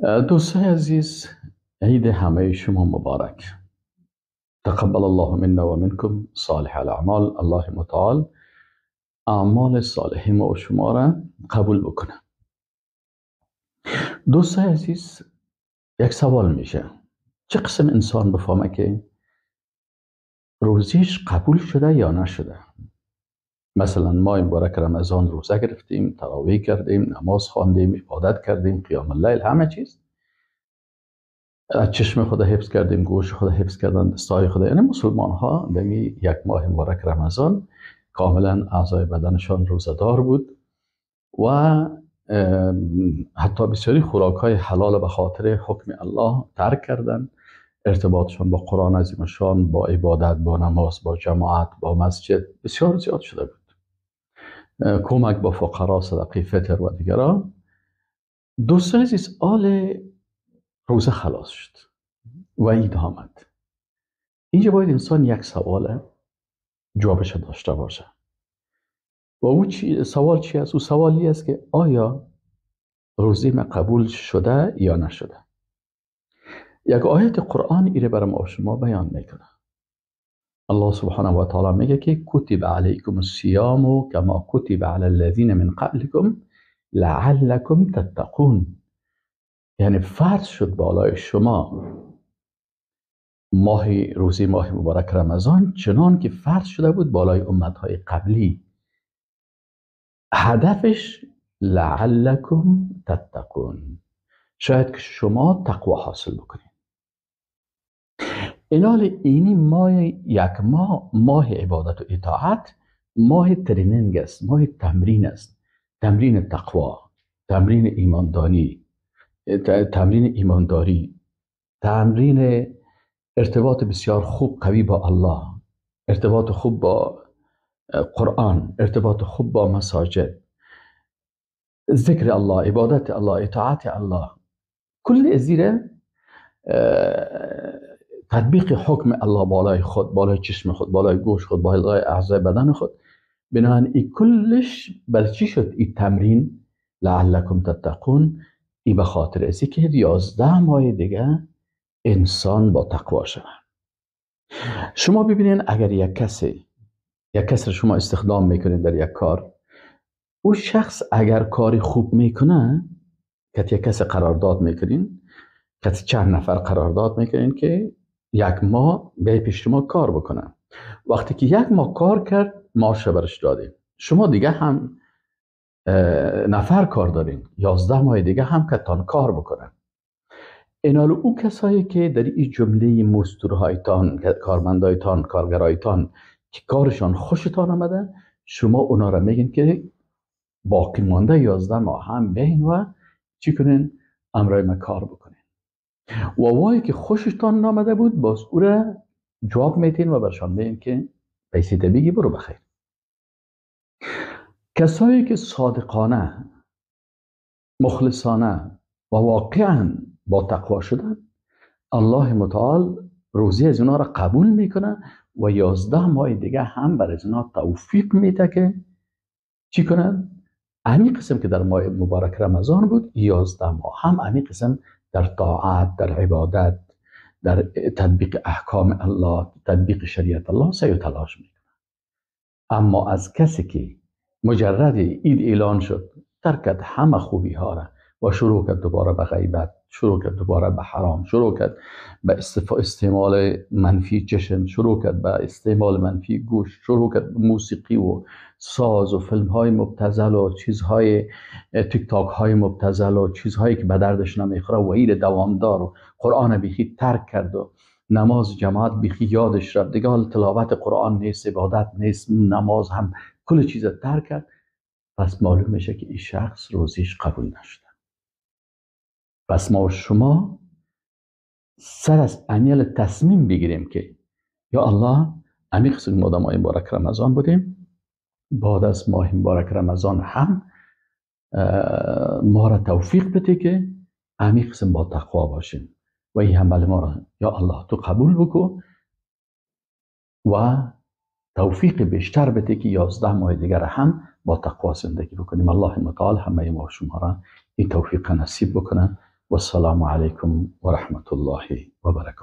دوستای عزیز، عید همه شما مبارک. تقبل الله منا و منکم صالح الاعمال. الله متعال اعمال صالح ما و شما را قبول بکنه. دوستای عزیز، یک سوال میشه: چه قسم انسان بفهمه که روزیش قبول شده یا نشده؟ مثلا ما مبارک رمضان روزه گرفتیم، تراویح کردیم، نماز خواندیم، عبادت کردیم، قیام اللیل، همه چیز، چشم خود حفظ کردیم، گوش خود حفظ کردن، دستای خود. یعنی مسلمان ها در یک ماه مبارک رمضان کاملا اعضای بدنشان روزه‌دار بود و حتی بسیاری خوراک های حلال به خاطر حکم الله ترک کردن. ارتباطشان با قرآن عظیمشان، با عبادت، با نماز، با جماعت، با مسجد بسیار زیاد شده بود. کمک با فقرا، صدقه فطر و دیگران. دوستان عزیز، آل روزه خلاص شد و عید آمد. اینجا باید انسان یک سوال جوابش داشته باشه و او سوال چی است؟ او سوالی است که آیا روزه ما قبول شده یا نشده؟ یک آیت قرآن ایره برای ما شما بیان میکنه. الله سبحانه و تعالی میگه که کتب علیکم الصیام کما کتب علی الذین من قبلکم لعلکم تتقون. یعنی فرض شد بالای شما ماه روزی، ماه مبارک رمضان، چنان که فرض شده بود بالای امتهای قبلی. هدفش لعلکم تتقون، شاید که شما تقوا حاصل بکنید. اینال اینی ماه، یک ماه، ماه عبادت و اطاعت، ماه training است، ماه تمرین است، تمرین تقوا، تمرین ایماندانی، تمرین ایمانداری، تمرین ارتباط بسیار خوب قوی با الله، ارتباط خوب با قرآن، ارتباط خوب با مساجد، ذکر الله، عبادت الله، اطاعت الله، کل زیر تطبیق حکم الله بالای خود، بالای چشم خود، بالای گوش خود، بالای اعضای بدن خود. بنابراین ای کلش بر چی شد ای تمرین لعلکم تتقون؟ ای به خاطر ازی که 11 ماه دیگه انسان با تقوا شود. شما ببینین اگر یک کسی رو شما استخدام میکنین در یک کار، او شخص اگر کاری خوب میکنه، که یک کسی قرارداد میکنین، که چند نفر قرارداد میکنین که یک ماه به پیش شما کار بکنن. وقتی که یک ماه کار کرد، معاش برش دادین، شما دیگه هم نفر کار دارین، 11 ماه دیگه هم که تان کار بکنن. اینال او کسایی که در این جمله مزدورهایتان، کارمندایتان، کارگرایتان که کارشان خوشتان آمده، شما اونا را میگین که باقی مانده 11 ماه هم بین و چی کنین؟ امرای ما کار بکنین. و وای که خوشتان نامده بود، باز او را جواب میتین و برشان میگین که پیسه بگی برو بخیر. کسایی که صادقانه، مخلصانه و واقعا با تقوا شدن، الله متعال روزی از اونا را قبول میکنه و 11 ماه دیگه هم بر از اونا توفیق میده که چی کنن؟ همین قسم که در ماه مبارک رمضان بود، 11 ماه هم همین قسم در طاعت، در عبادت، در تطبیق احکام الله، تطبیق شریعت الله سعی و تلاش میکنه. اما از کسی که مجرد عید اعلان شد، ترکت همه خوبی ها را و شروع کرد دوباره به غیبت، شروع کرد دوباره به حرام، شروع کرد به استعمال منفی چشم، شروع کرد به استعمال منفی گوش، شروع کرد به موسیقی و ساز و فیلم های مبتذل و چیزهای تیک تاک های مبتذل و چیزهایی که به دردش نمیخوره و ایر دوامدار و قرآن بیخی ترک کرد و نماز جماعت بیخی یادش رفت، دیگه حال تلاوت قرآن نیست، عبادت نیست، نماز هم کل چیز ترک کرد، پس معلوم میشه که این شخص روزیش قبول نشده. پس ما و شما سر از امیل تصمیم بگیریم که یا الله، امی قسم ما در ماه مبارک رمضان بودیم، بعد از ماه مبارک رمضان هم ما را توفیق بده که امی قسم با تقوا باشیم و این عمل ما را یا الله تو قبول بکو و توفیق بیشتر بده که 11 ماه دیگر هم با تقوا زندگی بکنیم. الله متعال همه ما و شما را این توفیق نصیب بکنه. Вассалому алайкум ва раҳматуллоҳи ва баракотуҳ.